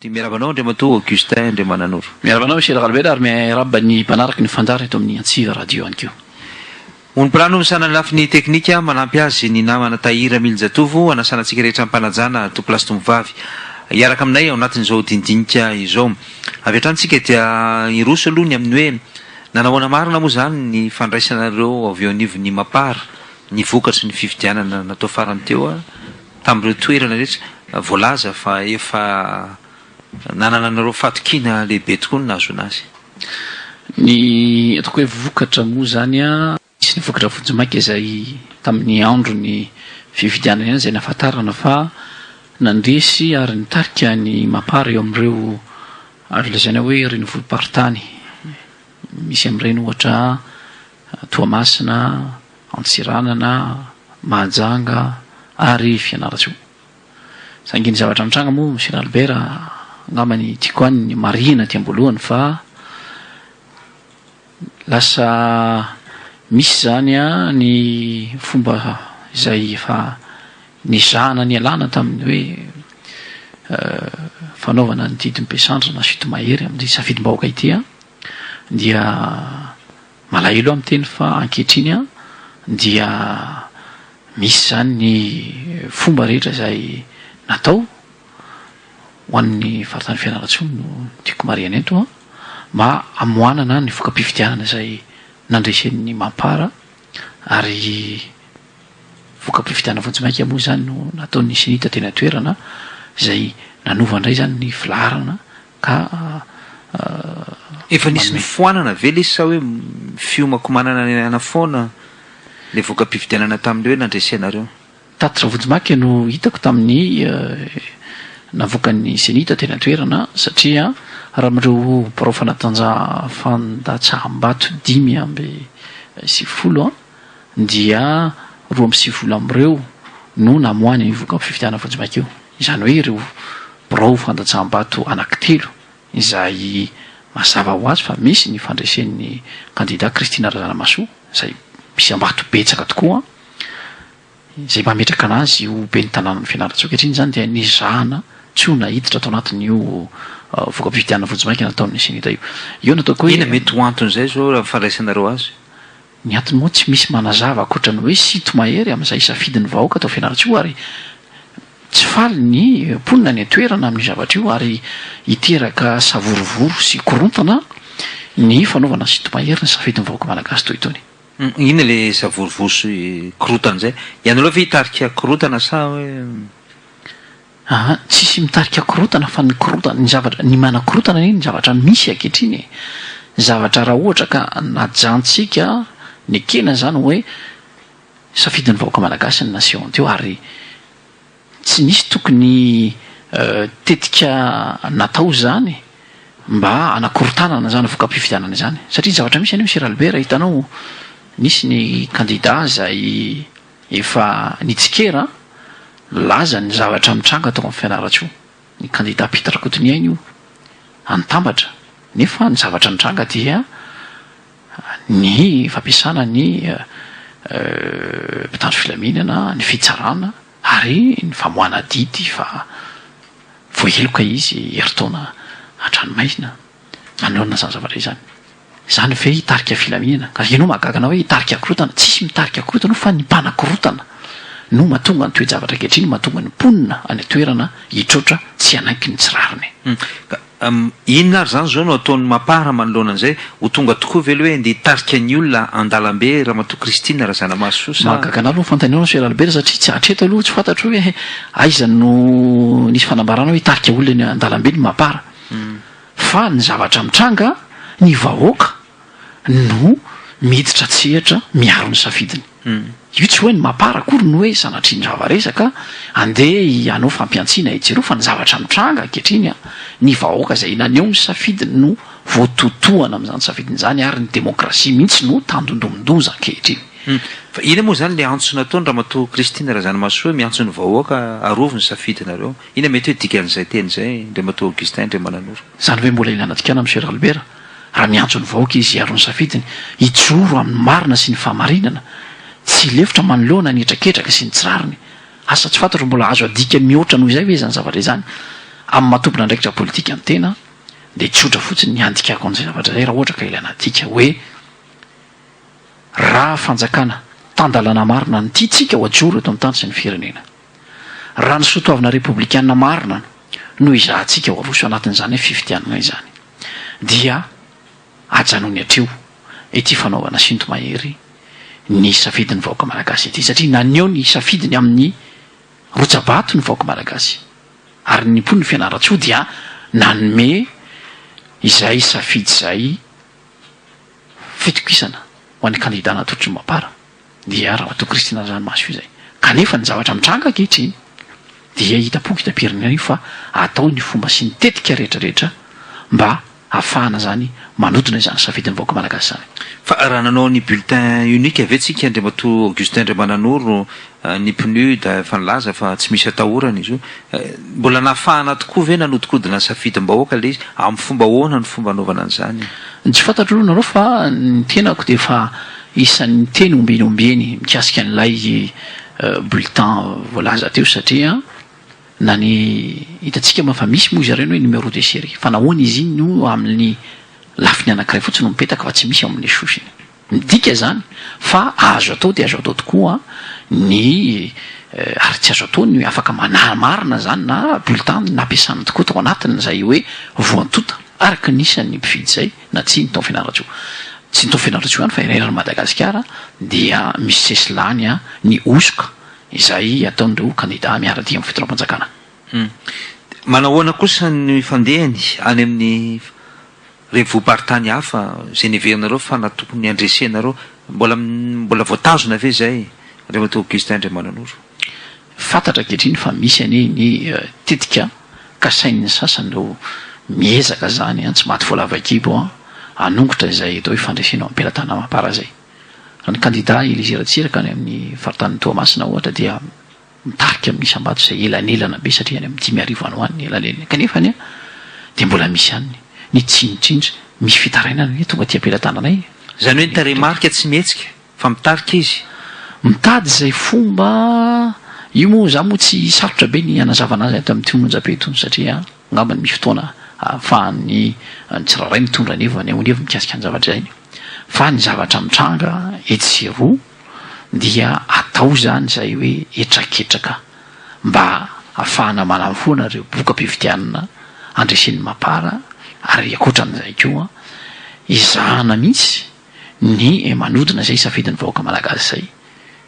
Dia miarahaba anao Andriamatoa Augustin Andriamananoro. Miarahaba anao Michel Ralibera ary miarahaba ny mpanaraka ny fandaharana eto amin'ny Antsiva Radio ihany koa. Onim-pirano misahana ny lafiny teknika, manampy azy ny namana Tahiry Ramilinjatovo, anasana antsika rehetra am-panajana tompolahy sy tompovavy hiaraka aminay ao anatin'izao dinidinika izao. Avy hatrany isika dia hiroso aloha ny amin'ny hoe nanahoana marina moa izany ny fandraisanareo avy eo anivon'ny Mapar ny vokatry ny fifidianana natao farany teo tamin'ireo toerana rehetra voalaza fa efa nanananareo fahatokiana lehibe tokoa ny nahazoana azy. Ny ataoko hoe vokatra moa izany an, nisy ny vokatra vonjimaika izay tamin'ny andron'ny fifidianana ihany izay nahafantarana fa nandresy ary nitarika ny Mapar eo amin'ireo azo lazaina hoe renivohi-paritany. Misy amin'ireny ohatra Toamasina, Antsiranana, Mahajanga ary Fianarantsoa. Saingy ny zavatra nitranga moa Monsieur Albert angamba ny tiako ihany ny marihina aty am-boalohany fa lasa misy izany ny fomba izay efa nezahana nialana tamin'ny hoe fanaovana ny didim-pesandry na sinto-mahery amin'ity safidim-bahoaka ity dia Malahelo aho miteny fa ankehitriny dia misy izany ny fomba rehetra izay natao ho an'ny faritany Fianarantsoa no tiako marihana eto mba hamoanana ny voka-pifidianana izay nandresen'ny Mapar ary voka-pifidianana vonjimaika moa izany no nataon'ny Cenit teny an-toerana izay nanova indray izany ny filaharana Ka Efa nisy nifoanana ve lesy sa hoe fiomakomanana foana le voka-pifidianana tamin'le hoe nandresenareo? Tatitra vonjimaika no hitako tamin'ny navoakan'ny Cenit teny an-toerana satria raha amin'ireo birao fanatanja fandatsaham-bato 95 dia 92 amin'ireo no namoahana io voka-pifidianana vonjimaika io. Izany hoe ireo birao fandatsaham-bato anankitelo izay mazava ho azy fa misy ny fandresen'ny kandida Christine Razanamahasoa izay misy am-bato betsaka tokoa izay mametraka anazy ho ben'ny tanànan'i Fianarantsoa ankehitriny izany dia nezahana tsy ho naiditra tao anatin'io voka-pifidianana vonjimaika nataon'ny Cenit io. Io no ataoko hoe. Inona mety ho anton'izay izao raha ny fandraisanareo azy? Ny antony moa tsy misy manazava ankoatra ny hoe sinto-mahery amin'izay safidin'ny vahoaka tao Fianarantsoa ary tsy faly ny mponina any an-toerana amin'io zavatra io ary hiteraka savorovoro sy korontana ny fanaovana sinto-mahery ny safidin'ny vahoaka malagasy toy itony. Inona ilay savorovoro sy korontana izay? Ianareo ve hitarika korontana sa hoe. Aa tsisy mitarika korotana fa ny korotana, ny zavatra, ny manakorotana anie ny zavatra misy ankehitriny e! Zavatra raha ohatra ka najantsika, nekena izany hoe safidin'ny vahoaka malagasy ny nasehony teo ary tsy nisy tokony tetika natao izany mba hanakorotanana izany voka-pifidianana izany satria ny zavatra misy anie Monsieur Ralibera hitanao nisy ny kandida izay Efa nitsikera nilaza ny zavatra mitranga tao amin'ny Fianarantsoa ny kandida Peter Rakotoniaina io any Tambatra nefa ny zavatra nitranga dia ny fampiasana ny mpitandro filaminana, ny fitsarana ary ny famoahana didy fa voaheloka izy herintaona an-tranomaizina manoloana izany zavatra izany. Izany ve hitarika filaminana? Ka ianao mahagaga anao hoe hitarika korontana? Tsisy mitarika korontana io fa ny mpanakorontana no mahatonga ny toe-javatra ankehitriny, mahatonga ny mponina any an-toerana hitroatra tsy hanaiky ny tsy rariny. Ka inona ary izany izao no ataon'ny Mapar manoloana an'izay? Ho tonga tokoa ve ilay hoe andeha hitarika ny olona an-dalambe Ramatoa Christine Razanamahasoa sa? Mahagaga anah aloha ny fanontanianao Monsieur Ralibera satria tsy hatreto aloha tsy fantatro hoe aiza no nisy fanambarana hoe hitarika olona eny an-dalambe ny Mapar. Fa ny zavatra mitranga, ny vahoaka no miditra an-tsehatra miaro ny safidiny. Io tsy hoe ny Mapar akory no hoe sanatria ny zava-resaka andeha hanao fampihantsiana etsy eroa fa ny zavatra mitranga ankehitriny, ny vahoaka izay naneho ny safidiny no voatotohana amin'izany safidiny izany ary ny demokrasia mihitsy no tandindomin-doza ankehitriny. Fa inona moa izany ilay antso nataony Ramatoa Christine Razanamahasoa hoe miantso ny vahoaka arovy ny safidinareo? Inona mety hoe dikan'izay teny izay Andriamatoa Augustin Andriamananoro? Izany ve mbola ilana dikana Monsieur Ralibera? Raha miantso ny vahoaka izy hiaro ny safidiny, hijoro amin'ny marina sy ny fahamarinana, tsy hilefitra manoloana ny hetraketraka sy ny tsy rariny. Asa tsy fantatro mbola azo adika mihoatra noho izay ve izany zavatra izany? Amin'ny maha tompon'andraikitra politika ny tena dia tsotra fotsiny ny handikako an'izay zavatra izay raha ohatra ka ilaina adika hoe raha fanjakana tan-dalàna marina no tiantsika ho ajoro eto amin'ny tany sy ny firenena, raha ny soatoavina repoblikana marina no izahantsika ho aroso anatin'izany fifidianana izany dia ajanony hatreo ity fanaovana sinto-mahery ny safidin'ny vahoaka malagasy ity satria naneho ny safidiny amin'ny rotsa-bato ny vahoaka malagasy ary ny mponin'i Fianarantsoa dia nanome izay safidy izay fitokisana ho an'ny kandida natolotry ny Mapar dia Ramatoa Christine Razanimaso izay. Kanefa ny zavatra mitranga ankehitriny dia hita-poko hita-pirenena io fa atao ny fomba sy ny tetika rehetra rehetra mba hahafahana izany manodina izany safidin'ny vahoaka malagasy izany. Fa raha nanao ny bulletin unique ve tsika Andriamatoa Augustin Andriamananoro, ny PNUD efa nilaza fa tsy misy atahorana izy io, mbola nahafahana tokoa ve nanodikodina ny safidim-bahoaka ilay izy? Amin'ny fomba ahoana no fomba anaovana an'izany? Tsy fantatro aloha nareo fa ny tenako dia efa isan'ny niteny ombieny ombieny mikasika an'ilay bulletin voalaza teo satria Na ny hitantsika moa fa misy moa izy ireny hoe numéro de série fa nahoana izy iny no amin'ny lafiny anankiray fotsiny no mipetaka fa tsy misy ao amin'ny sosiny. Midika izany fa azo atao dia azo atao tokoa ny ary tsy azo atao ny afaka manamarina izany na bulletin nampiasana tokoa tao anatin'izay hoe voantonta araka ny isan'ny mpifidy izay na tsia ny tao Fianarantsoa. Tsy ny tao Fianarantsoa ihany fa eran'i Madagasikara dia misy sesilany ny hosoka Izay ataon'ireo kandida miara-dia amin'ny fitondram-panjakana. Manahoana kosa ny fandehany any amin'ny renivohi-paritany hafa izay neverinareo fa na tokony handresenareo? Mbola mbola voatazona ve izay, Andriamatoa Augustin Andriamananoro? Fantatra ankehitriny fa misy anie ny tetika kasain'ny sasany ireo miezaka izany tsy maty voalavo an-kibo hanongotra izay atao hoe fandresena ao am-pelatanana mampara izay. Raha ny kandida Elysée Ratsiraka any amin'ny faritanin'i Toamasina ohatra dia mitarika amin'ny isam-bato izay elanelana be satria any amin'ny 5000 any ho any ny elanelany kanefa anie dia mbola misy ihany ny tsindritsindry, misy fitarainana anie tonga aty am-pelatananay. Izany hoe ny tarehimarika tsy mihetsika fa mitarika izy? Mitady izay fomba, io moa izaho moa tsy sarotra be ny hanazavana azy ato amin'ity onjam-peo itony satria angambany misy fotoana ahafahan'ny tsirairay mitondra ny heviny maneho ny heviny mikasika ny zavatra izay. Fa ny zavatra mitranga etsy sy eroa dia atao izany izay hoe hetraketraka mba hahafahana manafoana ireo boka-pifidianana handresen'ny Mapar ary ankoatran'izay koa ezahana mihitsy ny manodina izay safidin'ny vahoaka malagasy izay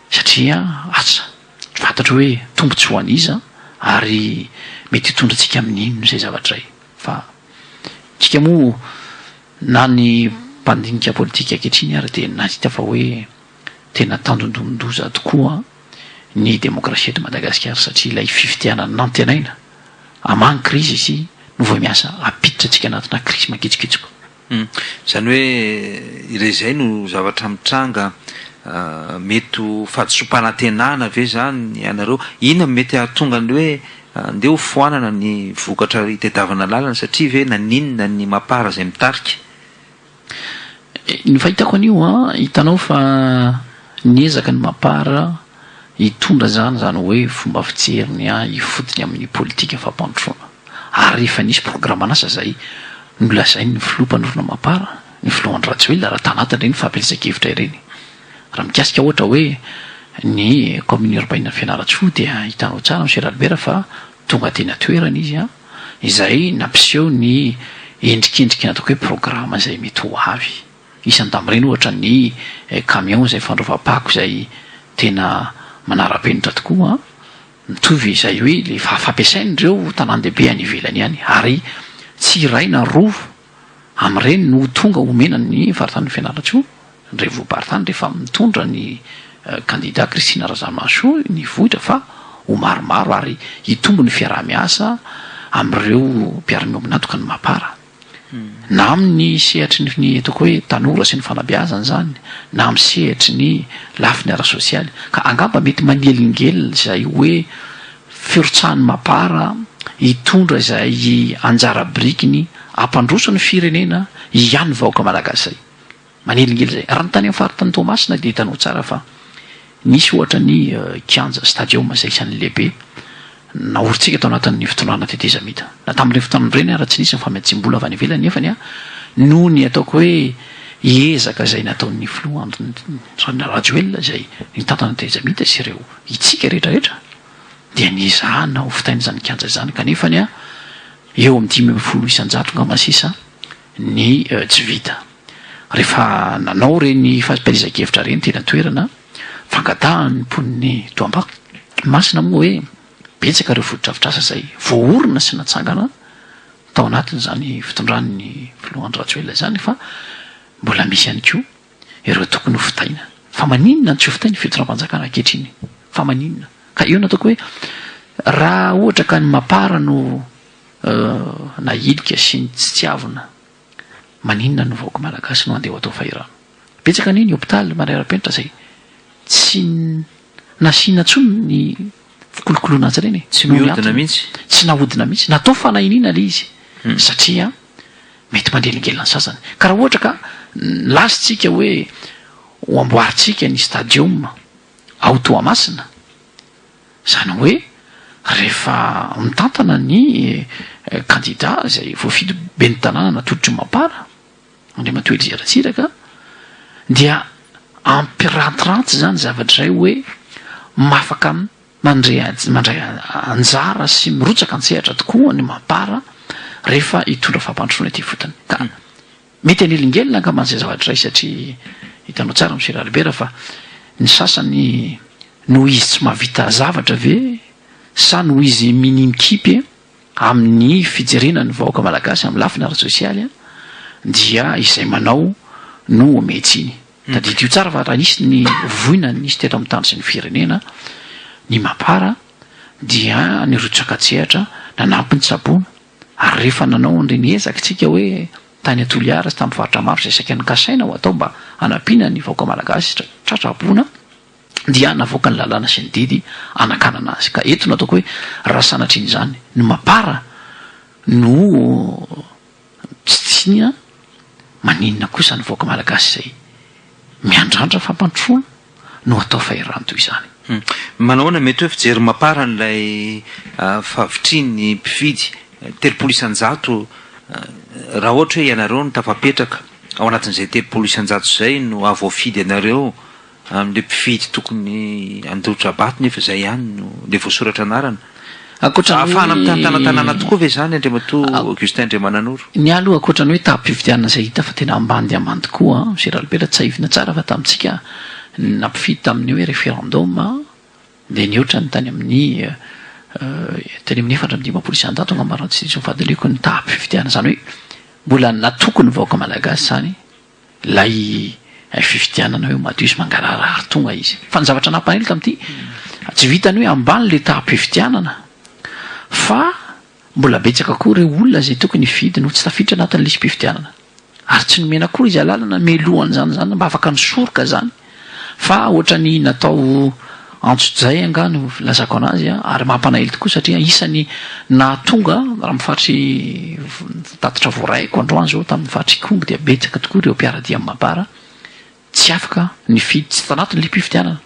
satria asa tsy fantatro hoe tombontsoa ho an'iza ary mety hitondra antsika amin'ny inona izay zavatra izay fa tsika moa Na ny mpandinika politika ankehitriny ary dia nahita fa hoe tena tandindomin-doza tokoa ny demokrasia eto Madagasikara satria ilay fifidianana nantenaina hamaha ny krizy izy no vao miasa hampiditra antsika anatina krizy mangitsokitsoka. Izany hoe ireo izay no zavatra mitranga, mety ho fahadisoam-panantenana ve izany ianareo? Inona no mety hahatonga ny hoe Andeha ho foanana ny vokatra hitadiavana lalana satria ve naninona ny mapar izay mitarika? Ny fahitako an'io an, hitanao fa niezaka ny mapar hitondra izany, izany hoe fomba fijeriny ifotony amin'ny politika fampandrosoana. Ary efa nisy programan'asa izay nolazain'ny filoha mpanorina mapar, ny filoha Andry Rajoelina raha tanatin'ireny fampielezan-kevitra ireny. Raha mikasika ohatra hoe ny commune urbaine Fianarantsoa dia hitanao tsara Monsieur Ralibera fa tonga teny an-toerana izy an, izay nampiseho ny endrikendriky ny ataoko hoe programme izay mety ho avy. Isany tamin'ireny ohatra ny camion izay fandraovam-pako izay tena manara-penitra tokoa an, mitovy izay hoe ilay fampiasain'ireo tanàn-dehibe any ivelany ihany ary tsy iray na roa Amin'ireny no tonga omena ny faritanin'i Fianarantsoa, ny renivohi-paritany rehefa mitondra ny kandida Christine Razanasoa ny vohitra fa ho maromaro ary hitombo ny fiaraha-miasa amin'ireo mpiara-miombon'antoka ny Mapar. Na amin'ny sehatry ny ataoko hoe tanora sy ny fanabeazana izany na amin'ny sehatry ny lafiny ara-sosialy ka angamba mety manelingelina izay hoe Firotsahan'ny Mapar hitondra izay anjara birikiny hampandroso ny firenena ihany ny vahoaka malagasy izay. Manelingelina izay. Raha ny tany amin'ny faritany Toamasina dia hitanao tsara fa nisy ohatra ny kianja stadium izay isan'ny lehibe. Naorintsika tao anatin'ny fitondrana tetezamita. Na tamin'ireny fotoana ireny ara tsy nisy ny famatsiam-bola avy any ivelany nefany a, noho ny ataoko hoe ezaka izay nataon'ny filoha Andry Rajoelina izay nitantana ny tetezamita sy ireo itsika rehetra rehetra dia nezahana ho vitaina izany kianja izany kanefany a, eo amin'ny 15% angamba sisa ny tsy vita. Rehefa nanao ireny fampielezan-kevitra ireny teny an-toerana, fangatahan'ny mponin'i Toamasina moa hoe betsaka ireo fotodrafitrasa izay voaorina sy natsangana tao anatin'izany fitondran'ny filoha Andry Rajoelina izany fa mbola misy ihany koa ireo tokony ho vitaina. Fa maninona no tsy ho vitain'ny fitondram-panjakana ankehitriny? Fa maninona? Ka eo no ataoko hoe raha ohatra ka ny Mapar no nahilika sy nitsitsiavina maninona no vahoaka malagasy no andeha ho atao fahirano? Betsaka anie ny hopitaly manara-penitra izay tsy nasiana intsony ny fikolokoloana azy ireny e. Tsy mihodina mihitsy. Tsy nahodina mihitsy. Natao fanahiniana ilay izy satria mety manelingelina ny sasany. Ka raha ohatra ka nilaza isika hoe ho amboarintsika ny stadium ao Toamasina, izany hoe rehefa mitantana ny kandida izay voafidy ben'ny tanàna natolotry ny Mapar, Andriamatoa Elysée Ratsiraka, dia ampirantiranty izany zavatra izay hoe mafaka mandre mandray anjara sy mirotsaka an-tsehatra tokoa ny Mapar rehefa hitondra fampandrosoana ety ifotony. Ka mety hanelingelina angamba izay zavatra izay satria hitanao tsara Monsieur Ralibera fa ny sasany noho izy tsy mahavita zavatra ve sa noho izy minia mikipy Amin'ny fijerena ny vahoaka malagasy amin'ny lafiny ara-tsosialy dia izay manao no omen-tsiny. Tadidio tsara fa raha nisy ny voina nisy teto amin'ny tany sy ny firenena, ny Mapar dia nirotsaka an-tsehatra nanampy ny tsaboina ary rehefa nanao an'ireny ezaka isika hoe tany Toliara sy tamin'ny faritra maro izay saika nokasaina ho atao mba hanampiana ny vahoaka malagasy tra-traboina, dia navoaka ny lalàna sy ny didy hanakanana azy. Ka eto no ataoko hoe raha sanatrian'izany ny mapar no tsy tiana, maninona kosa ny vahoaka malagasy izay miandrandra fampandrosoana no atao fahirano toy izany? Manahoana mety hoe fijery mapar an'ilay fahavitrian'ny mpifidy 30% raha ohatra hoe ianareo no tafapetraka ao anatin'izay 30% izay no hahavoafidy anareo Amin'ilay mpifidy tokony handrotra-bato nefa izay ihany no ilay voasoratra anarana. Ankoatra ny Ahafahana mitantana tanàna tokoa ve izany Andriamatoa Augustin Andriamananoro? Ny ahy aloha ankoatra ny hoe taham-pifidianana izay hita fa tena ambany dia ambany tokoa, Monsieur Ralibera, tsiahivina tsara fa tamintsika nampifidy tamin'ny hoe référendum dia nihoatra ny tany amin'ny teny amin'ny 154 angamba raha tsy diso ny fahadiliako ny taham-pifidianana. Izany hoe mbola natoky ny vahoaka malagasy izany Ilay fifidianana hoe madio sy mangarahara ary tonga izy. Fa ny zavatra nampalahelo tamin'ity, tsy vitan'ny hoe ambany ilay taham-pifidianana fa mbola betsaka koa ireo olona izay tokony hifidy no tsy tafiditra anatin'ny lisi-pifidianana. Ary tsy nomena akory izy alalana mialohan'izany izany mba afaka nisoroka izany. Fa ohatran'ny natao antsojay angaha no filazako anazy ary mampalahelo tokoa satria isany nahatonga raha amin'ny faritry tatitra voaraiko androany izao tamin'ny faritry Ikongo dia betsaka tokoa ireo mpiara-dia amin'ny Mapar tsy afaka nifidy tsy tanatin'ny liam-pifidianana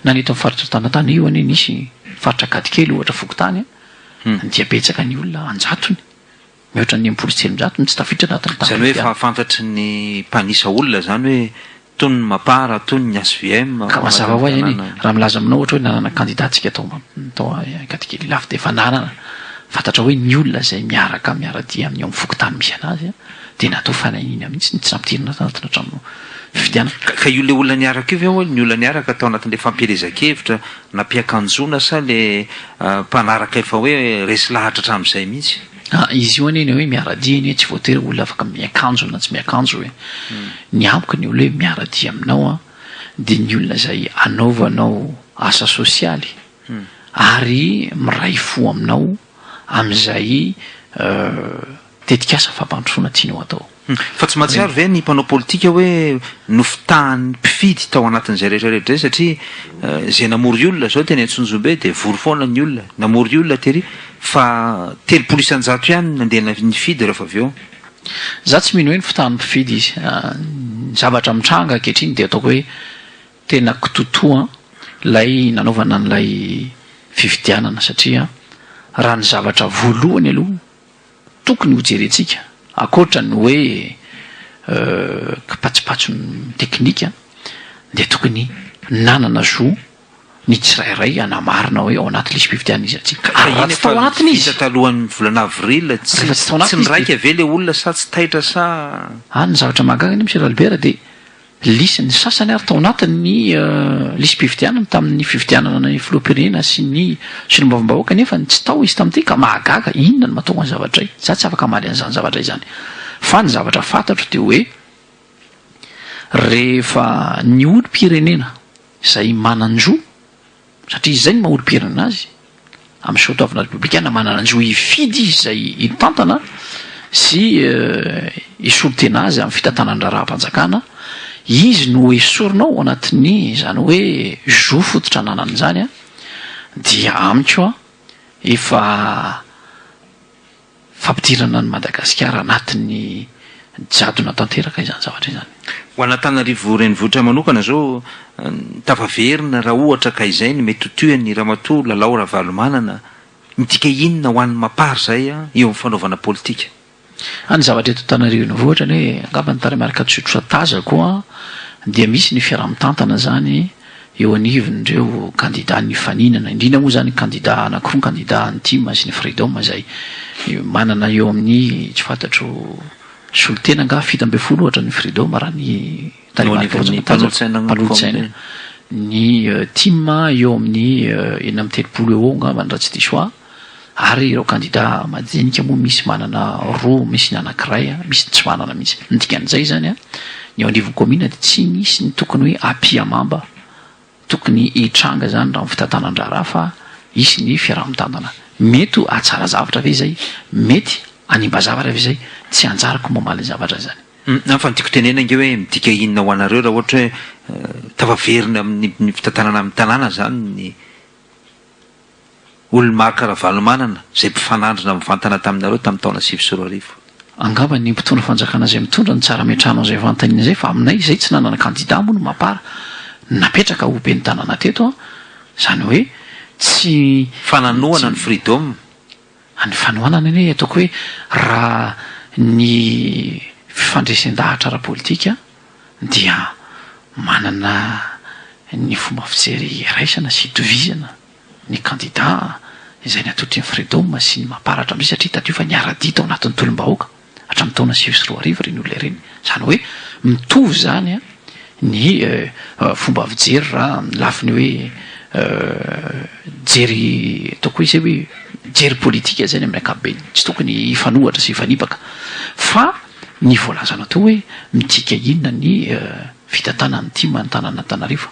na ny eto amin'ny faritra Tanatany io anie nisy faritra Ankadikely ohatra fokontany dia betsaka ny olona an-jatony Mihoatra ny 360 no tsy tafiditra anatin'ny Izany hoe efa fantatry ny mpanisa olona izany hoe tony ny Mapar, tony ny HVM Ka mazava ho azy anie, raha milaza aminao ohatra hoe nanana kandida tsika tao tao Ankadikely Ilafy dia efa nanana, fantatra hoe ny olona izay miaraka miara-dia amin'ny ao amin'ny fokontany misy anazy dia natao fanahiniana mihitsy ny tsy nampidirina tanatina trano fifidianana. Ka io le olona niaraka io ve hoy ny olona niaraka tao anatin'ilay fampielezan-kevitra nampiakanjoana sa le mpanaraka efa hoe resy lahatra hatramin'izay mihitsy? Ah, izy io anie ny hoe miara-dia anie tsy voatery olona afaka miakanjo na tsy miakanjo e. Ny amiko ny olona hoe miara-dia aminao an, dia ny olona izay anaovanao asa sosialy ary miray fo aminao amin'izay tetikasa fampandrosoana tianao atao. Fa tsy mahatsiaro ve ny mpanao politika hoe nofitahan'ny mpifidy tao anatin'izay rehetra rehetra izay satria izay namory olona izao teny Antsonjombe dia vory foana ny olona, namory olona tery fa 30% ihany no nandeha nifidy rehefa avy eo. Za tsy mino hoe nofitahan'ny mpifidy izy. Ny zavatra mitranga ankehitriny dia ataoko hoe tena kitotoa ilay nanaovana an'ilay fifidianana satria. Raha ny zavatra voalohany aloha tokony ho jerentsika, ankoatra ny hoe kipatsopatso teknika, dia tokony nanana zo ny tsirairay hanamarina hoe ao anaty lisi-pifidianana izy na tsia. Ka Ary raha iny tsy tao efa anatiny izy, vita talohan'ny volana avril, tsy rehefa tsy tao tsy anatiny izy niraika dia. ve le olona sa tsy taitra sa. Any ny zavatra mahagaga anie Monsieur Ralibera dia lisy ny sasany ary tao anatin'ny lisi-pifidianana tamin'ny fifidianana ny filoham-pirenena sy ny solombavambahoaka nefa tsy tao izy tamin'ity ka mahagaga inona no mahatonga ny zavatra izay. Za tsy afaka hamaly an'izany zavatra izany fa ny zavatra fantatro dia hoe rehefa ny olom-pirenena izay manan-jo, satria izay no maha olom-pirenena azy, amin'ny soatoavina repoblikana, manana zo hifidy izy izay hitantana sy hisolo tena azy amin'ny fitantanan-draharaham-panjakana, izy no esorina ao anatin'ny izany hoe zo fototra ananany izany dia amiko efa Fampidirana an'i Madagasikara anatin'ny jadona tanteraka izany zavatra izany. Ho an'Antananarivo Renivohitra manokana izao, tafaverina raha ohatra ka izay no mety ho tohiny Ramatoa Lalao Ravalomanana, midika inona ho an'ny Mapar izay eo amin'ny fanaovana politika? Ny zavatra eto Antananarivo Renivohitra anie, angamba ny tarehimarika tsotra tazako dia misy ny fiaraha-mitantana izany eo anivon'ireo kandida nifaninana, indrindra moa izany kandida anankiroa, ny kandida an'ny tim sy ny Freedom izay manana eo amin'ny tsy fantatro solontena angaha 17 ohatra ny Freedom raha ny tarehimarika Eo anivon'ny mpanolotsaina ny tim eo amin'ny 36 eo eo angambany raha tsy diso ahy. Ary ireo kandida madinika moa misy manana roa, misy ny anankiray, misy ny tsy manana mihitsy. Ny dikan'izay izany, ny eo anivon'ny kaominina dia tsy nisy ny tokony hoe ampihimamba tokony hitranga izany raha ny fitantanan-draharaha fa hisy ny fiaraha-mitantana. Mety ho hahatsara zavatra ve izay? Mety hanimba zavatra ve izay? Tsy anjarako mamaly ny zavatra izany. Fa ny tiako tenenina ange hoe midika inona ho anareo raha ohatra hoe tafaverina amin'ny fitantanana amin'ny tanàna izany ny Olon'i Marc Ravalomanana, izay mpifanandrina mivantana taminareo tamin'ny taona 2009. Angamba ny mpitondra fanjakana izay mitondra no tsara ametrahana izay fanontaniana izay fa aminay izay tsy nanana kandida moa no mapar napetraka ho ben'ny tanàna teto an, izany hoe tsy Fa nanohana ny Freedom. Ny fanohanana anie ataoko hoe raha ny fifandresen-dahatra ara-politika dia manana ny fomba fijery iraisana sy itovizana ny kandida izay natolotry ny Freedom sy ny Mapar hatramin'izay satria tadidio fa niara-dia tao anatin'ny tolom-bahoaka hatramin'ny taona 2009 ireny olona ireny. Izany hoe mitovy izany ny fomba fijery raha amin'ny lafiny hoe jery ataoko hoe izay hoe jery politika izay ny amin'ny ankapobeny. Tsy tokony hifanohatra sy hifanipaka fa ny voalazanao teo hoe midika inona ny fitantanan'ny tim ny tanàn'Antananarivo.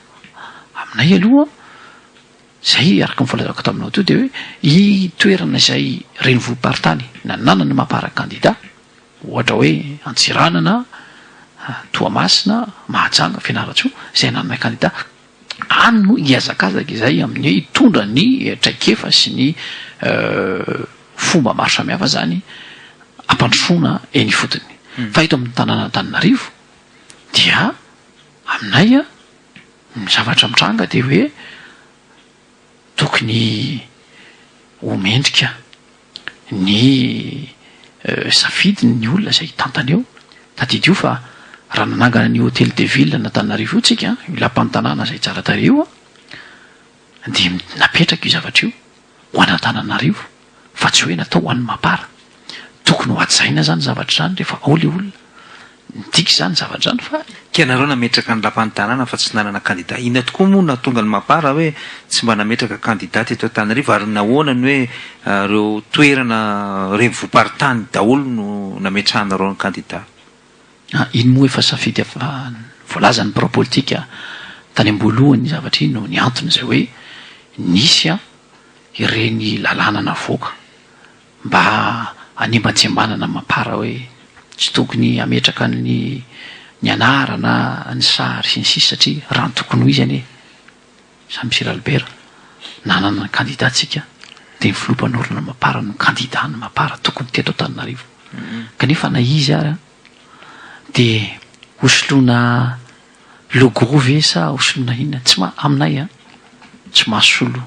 Aminay aloha Izay araka ny voalazako taminao teo dia hoe i toerana izay renivohi-paritany nananany mapar kandida, ohatra hoe Antsiranana, Toamasina, Mahajanga, Fianarantsoa, izay anananay kandida, any no hihazakazaka izay amin'ny hoe hitondra ny traikefa sy ny fomba maro samihafa izany hampandrosoana eny ifotony. Fa eto amin'ny tanànan'Antananarivo dia aminay Ny zavatra mitranga dia hoe tokony ho mendrika ny safidiny ny olona izay hitantana eo. Tadidio fa raha nanangana ny Hotel de Ville an'Antananarivo io tsika, io lapan'ny tanàna izay tsara tarehy io, dia napetraka io zavatra io ho an'Antananarivo fa tsy hoe natao ho an'ny Mapar. Tokony ho hajaina izany zavatra izany rehefa ao ilay olona. Midika izany zavatra izany fa. Ka ianareo nametraka ny lapan'ny tanàna fa tsy nanana kandida. Inona tokoa moa no nahatonga ny Mapar hoe tsy mba nametraka kandida teto Antananarivo ary nahoana ny hoe ireo toerana renivohi-paritany daholo no nametrahanareo ny kandida? Ah, iny moa efa safidy efa voalazan'ny birao politika tany am-boalohany iny zavatra iny no ny antony izay hoe nisy ireny lalàna navoaka Mba hanembatsembanana mapar hoe tsy tokony hametraka ny ny anarana, ny sary sy ny sisa satria raha ny tokony ho izy anie zany Monsieur Albert nanana ny candidat tsika dia ny filoha mpanorina ny mapar no candidat ny mapar tokony teto Antananarivo kanefa na izy ary an dia hosoloina logo ve sa hosoloina inona tsy ma aminay an tsy mahasolo.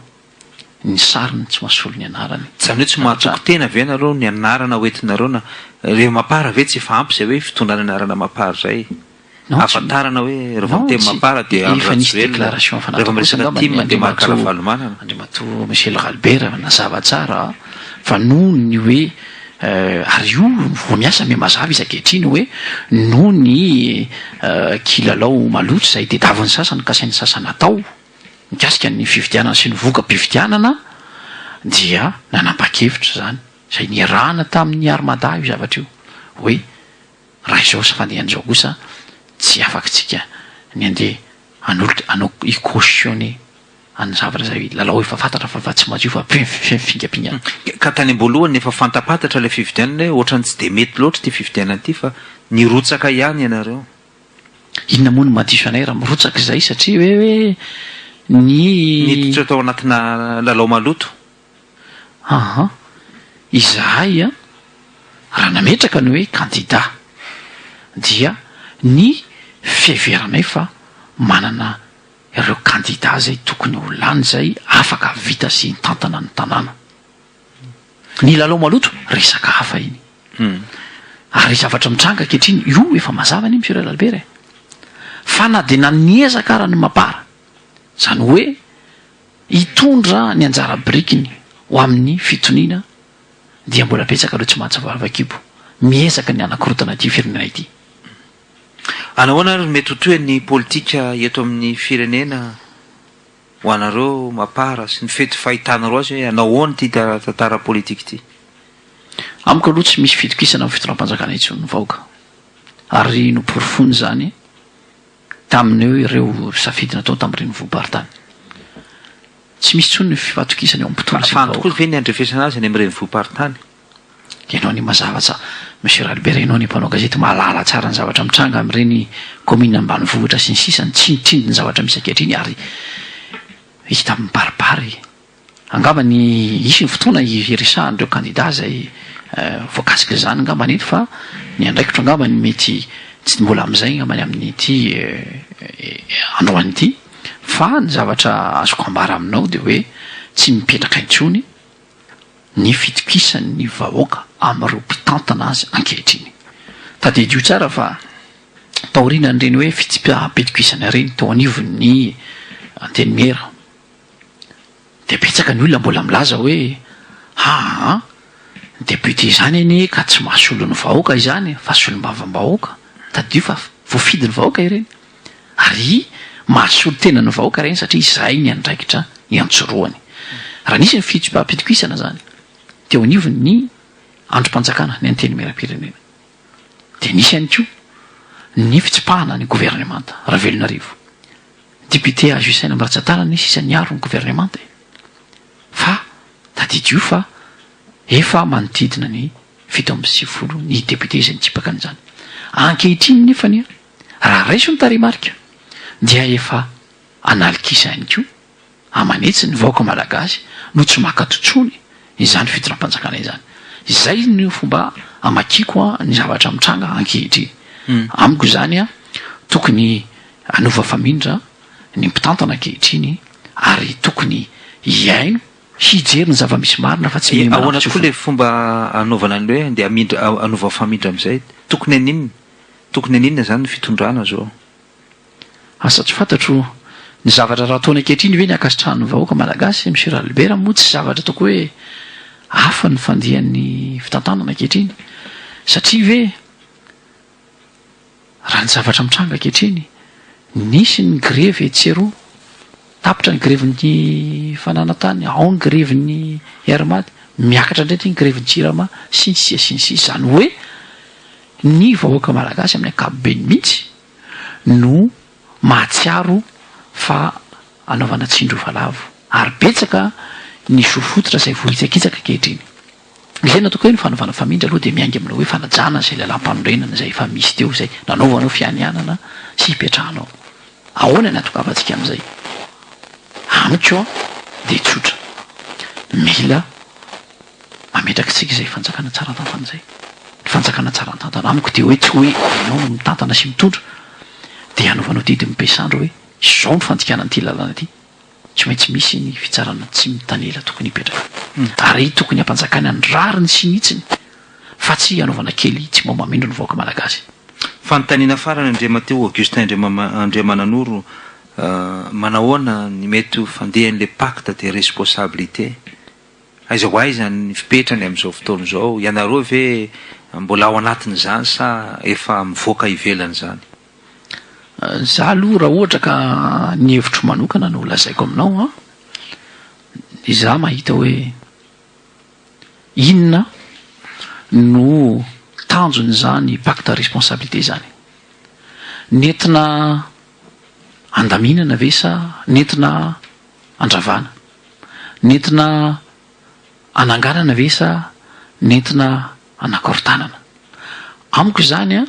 Ny sariny tsy mahasolo ny anarany. Izany hoe tsy mahatoky tena ve nareo ny anarana hoentinareo na ireo mapar ve tsy efa ampy izay hoe fitondrana anarana mapar izay? Ahafantarana hoe rehefa miteny mapar dia Andry Efa nisy Rajoelina, déclaration efa rehefa natao kosa miresaka angamba tim ny dia Marc Andriamatoa Ravalomanana. Andriamatoa Michel Ralibera nazava tsara fa noho ny hoe ary io vao miasa miha-mazava izy ankehitriny hoe noho ny kilalao maloto izay tediavin'ny sasany kasain'ny sasany atao Mikasika ny fifidianana sy ny voka-pifidianana dia nanapa-kevitra izany, izay niarahana tamin'ny Armada io zavatra io, hoe raha izao sy fandehany izao kosa tsy afaka-tsika ny handeha hanolotra, hanao, hi-cautionner an'ny zavatra izay lalao efa fantatra fa efa tsy madio fa be fingapingana. Ka tany am-boalohany efa fantapantatra ilay fifidianana hoe ohatran'ny tsy dia mety loatra ity fifidianana ity fa nirotsaka ihany ianareo. Inona moa no mahadiso anay raha mirotsaka izay satria hoe hoe ny. Niditra tao anatina lalao maloto. Aa izahay an, raha nametraka ny hoe kandida dia ny fiheveranay fa manana ireo kandida izay tokony ho lany izay afaka hahavita sy hitantana ny tanàna. Ny lalao maloto, resaka hafa iny. Ary zavatra mitranga ankehitriny, io efa mazava anie Monsieur Ralibera e! Fa na dia na niezaka ara ny Mapar, izany hoe hitondra ny anjara birikiny ho amin'ny fitoniana dia mbola betsaka ireo tsy mahatsapa kibo miezaka ny hanakorontana ity firenena ity. Anahoana ary no mety ho tohin'ny politika eto amin'ny firenena? Ho anareo mapar sy ny fety fahitanareo azy hoe hanao ahoana ity tantara politika ity? Amiko aloha tsy misy fitokisana amin'ny fitondram-panjakana intsony ny vahoaka ary noporofoiny izany tamin'ny ireo safidy natao tamin'ny renivohi-paritany. Tsy misy intsony ny fifatokisana eo amin'ny mpitondra sy ny Fa any tokoa vahoaka. ve ny handrefesana azy any amin'ny renivohi-paritany? Ianao anie mazava tsa Monsieur Ralibera ianao anie mpanao gazety mahalala tsara ny zavatra mitranga amin'ireny commune ambanivohitra sy ny sisa ny tsindritsindry ny zavatra misy ankehitriny ary hita mibaribary angamba ny hisy ny fotoana hiresahan'ireo kandida izay voakasik'izany angambany eto fa ny andraikitro angambany mety tsy mbola amin'izay angambany amin'ity androany ity fa ny zavatra azoko ambara aminao dia hoe tsy mipetraka intsony ny fitokisan'ny vahoaka amin'ireo mpitantana azy ankehitriny. Tadidio tsara fa taorianan'ireny hoe fitsipaham-pitokisana ireny teo anivon'ny Antenimiera dia betsaka ny olona mbola milaza hoe aa ny député izany anie ka tsy mahasolo ny vahoaka izany fa solombavambahoaka. Tadidio fa voafidy ny vahoaka ireny ary mahasolo tena ny vahoaka ireny satria izay ny andraikitra iantsorohany. Raha nisy ny fitsipaham-pitokisana izany teo anivon'ny andrim-panjakana, ny Antenimierampirenena, dia nisy ihany koa ny fitsipahana ny governemanta, Ravelonarivo. Député azo isaina amin'ny ratsan-tanana ny sisa niaro ny governemanta e! Fa tadidio fa efa manodidina ny 97 ny député izay nitsipaka an'izany. Ankehitriny nefany Raha raiso ny tarehimarika dia efa an'alikisa ihany koa aman'hetsy ny vahoaka malagasy no tsy maka intsony izany fitondram-panjakana izany. Izay no fomba amakiako ny zavatra mitranga ankehitriny. Amiko izany tokony hanova famindra ny mpitantana ankehitriny ary tokony hihaino, hijery ny zava-misy marina fa tsy miha Ahoana tokoa manampy-tsofina. ilay fomba hanaovana an'ilay hoe andeha hamindra hanova famindra amin'izay? Tokony haninona? Tokony haninona izany ny fitondrana zao? Asa tsy fantatro, ny zavatra raha ataony ankehitriny ve ny ankasitrahan'ny vahoaka malagasy Monsieur Ralibera moa tsy zavatra ataoko hoe hafa ny fandihan'ny fitantanana ankehitriny satria ve raha ny zavatra mitranga ankehitriny nisy ny grevy etsy sy eroa tapitra ny grevin'ny fananantany ao ny grevin'ny Air Mad miakatra indray ity ny grevin'ny Jirama sy ny sisa sy ny sisa izany hoe Ny vahoaka malagasy amin'ny ankapobeny mihitsy no mahatsiaro fa anaovana tsindry ho valavo ary betsaka ny zo fototra izay voahitsakitsaka ankehitriny. Izay no ataoko hoe ny fanovana famindra aloha dia miainga amin'ilay hoe fanajana izay lalàmpanorenana izay efa misy teo izay nanaovanao fianianana sy hipetrahanao. Ahoana ny hatongavantsika amin'izay? Amiko dia tsotra. Mila Mametraka antsika izay fanjakana tsara tantana izay. Ny fanjakana tsara tantana amiko dia hoe tsy hoe ianao no mitantana sy mitondra dia anaovanao didy mibesandry hoe izao no fandikana an'ity lalàna ity. Tsy maintsy misy ny fitsarana tsy mitanila tokony hipetraka. Ary tokony hampanjakana ny rariny sy ny hitsiny fa tsy hanaovana kely tsy mba mamindro ny vahoaka malagasy. Fanontaniana farany Andriamatoa Augustin Andriamananoro, manahoana ny mety ho fandehan'ilay pacte de responsabilité? Aiza ho aiza ny fipetrany amin'izao fotoana izao? Ianareo ve mbola ao anatin'izany sa efa mivoaka ivelan'izany? Za aloha raha ohatra ka ny hevitro manokana no lazaiko aminao an, de za mahita hoe inona no tanjon'izany pacte responsabilité zany? Nentina andaminana ve sa nentina andravana? Nentina ananganana ve sa nentina anakorontanana? Amiko izany an,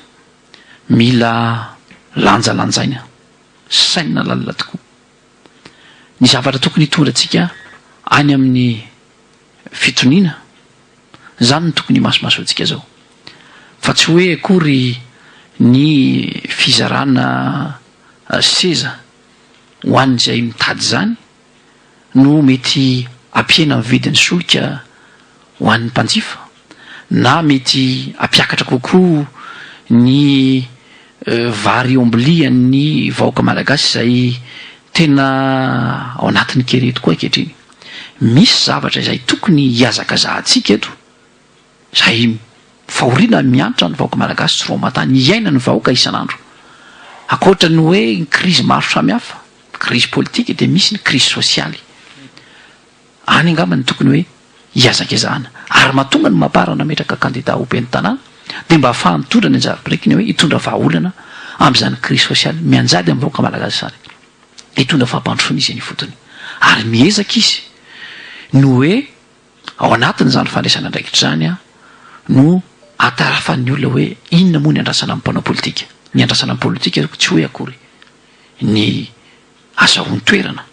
mila lanjalanjaina, sainina lalina tokoa. Ny zavatra tokony hitondra antsika any amin'ny fitoniana, izany no tokony himasomasoantsika izao. Fa tsy hoe akory ny fizarana seza ho an'izay mitady izany no mety hampihena ny vidin'ny solika ho an'ny mpanjifa na mety hampiakatra kokoa ny vary ombly an'ny vahoaka malagasy izay tena ao anatin'ny kere tokoa ankehitriny. Misy zavatra izay tokony hihazakazahantsika eto, izay fahoriana miantra ny vahoaka malagasy tsy roa aman-tany, iainan'ny vahoaka isan'andro. Ankoatra ny hoe ny krizy maro samihafa, krizy politika dia misy ny krizy sosialy. Any angamba no tokony hoe hihazakezahana. Ary mahatonga ny Mapar nametraka kandida ho ben'ny tanàna dia mba ahafahany mitondra ny anjara birikiny hoe hitondra vahaolana amin'izany krizy sosialy mianjady amin'ny vahoaka malagasy izany. Hitondra fampandrosoana izy eny ifotony. Ary miezaka izy ny hoe ao anatin'izany fandraisana andraikitra izany no atarafan'ny olona hoe inona moa ny andrasana amin'ny mpanao politika. Ny andrasana amin'ny politika tsy hoe akory ny azahoan-toerana.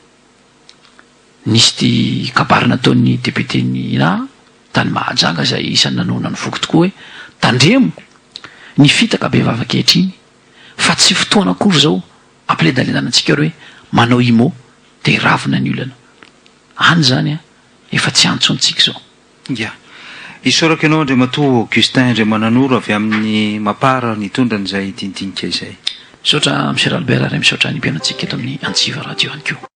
Nisy ity kabary nataon'ny député-n'ny ina tany Mahajanga izay isan'ny nanohana ny foko tokoa hoe tandremo ny fitaka be vava ankehitriny fa tsy fotoana akory izao ampiledaledana antsika ary hoe manao imo dia ravina ny olana. Any izany an, efa tsy antso antsika izao. Ya. Isaorako ianao Andriamatoa Augustin Andriamananoro avy amin'ny Mapar nitondra an'izay dinidinika izay. Misaotra Monsieur Ralbert ary misaotra ny mpihaino antsika eto amin'ny Antsiva Radio ihany koa.